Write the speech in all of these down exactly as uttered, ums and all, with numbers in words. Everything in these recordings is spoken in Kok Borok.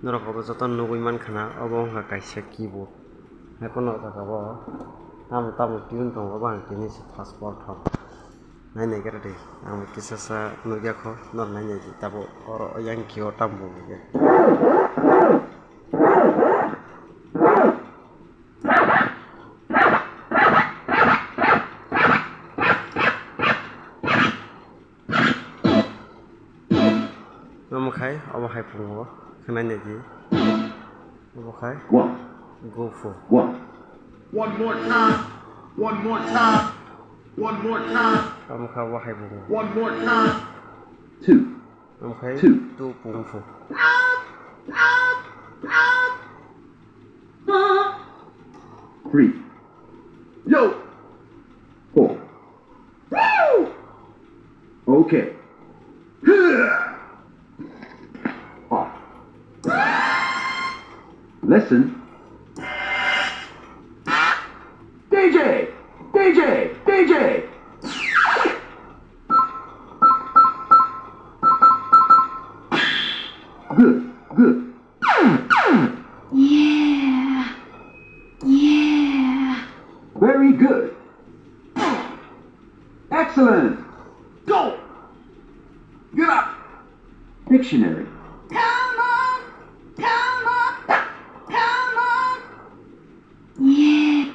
Norok obo joto nugwi mankha na, obo wngkha kaisa keyboard. Haiphano o jaga o tamo tamo tune tongo, obo ang tini se first porthom nainai gra di. Ang bo kisa sa nukya kho, norok nainai di, tabuk oro yang khe o tamo bo nukya. Omo khai, omo hai pungo, khnai nai di. Omo khai, One. Gophu. One. One more time. One more time. One more time. Omo khai, omo hai pungo. One more time. Two. Omo khai, Two. Tu pungphu. Three. Yo. Four. Okay. Ah. Listen. D J! D J! D J! Good, good. Yeah. Yeah. Very good. Excellent. Go. Get up. Dictionary. Come on. Come on. Come on. Yeah.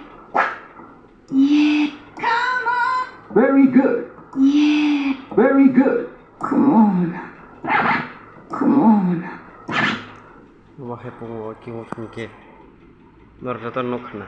Yeah. Come on. Very good. Yeah. Very good. Come on. Come on. Omo hai pungo kimo thangkhe norok joto nukha na.